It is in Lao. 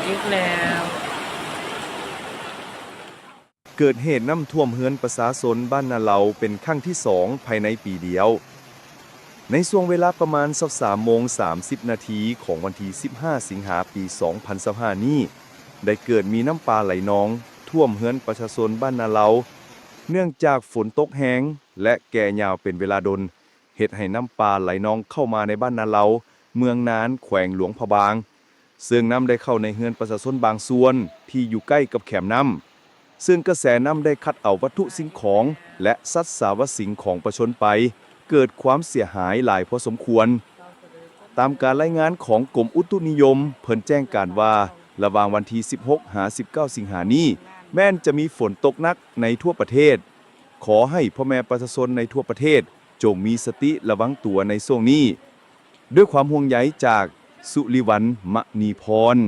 อีกแล้ว ເກີດເຫດນ້ຳຖ້ວມເຮືອນປະຊາຊົນບ້ານນາເລົາເປັນຄັ້ງທີສອງພາຍໃນປີດຽວ. ໃນຊ່ວງເວລາປະມານຊາວສາມໂມງສາມສິບນາທີຂອງວັນທີສິບຫ້າສິງຫາປີສອງພັນຊາວຫ້ານີ້ ໄດ້ເກີດມີນ້ຳປ່າໄຫຼນອງຖ້ວມເຮືອນປະຊາຊົນບ້ານນາເລົາ ເນື່ອງຈາກຝົນຕົກແຮງ ແລະ ແກ່ຍາວເປັນເວລາດົນ ເຮັດໃຫ້ນ້ຳປ່າໄຫຼນອງເຂົ້າມາໃນບ້ານນາເລົາ ເມືອງນານ ແຂວງຫຼວງພະບາງ ເຊິ່ງນ້ຳໄດ້ເຂົ້າໃນເຮືອນປະຊາຊົນບາງສ່ວນທີ່ຢູ່ໃກ້ກັບແຄມນ້ຳ ເຊິ່ງກະແສນ້ຳໄດ້ພັດເອົາວັດຖຸສິ່ງຂອງ ແລະ ສັດສາວະສິ່ງຂອງປະຊາຊົນໄປ ເກີດຄວາມເສຍຫາຍຫຼາຍພໍສົມຄວນ. ຕາມການລາຍງານຂອງກົມອຸຕຸນິຍົມ ເພິ່ນແຈ້ງການວ່າ ລະຫວ່າງວັນທີສິບຫົກຫາສິບເກົ້າສິງຫານີ້ ແມ່ນຈະມີຝົນຕົກໜັກໃນທົ່ວປະເທດ. ຂໍໃຫ້ພໍ່ແມ່ປະຊາຊົນໃນທົ່ວປະເທດ ຈົ່ງມີສະຕິລະວັງຕົວໃນຊ່ວງນີ້. ດ້ວຍຄວາມຫ່ວງໃຍຈາກ ສຸລິວັນ ມະນີພອນ.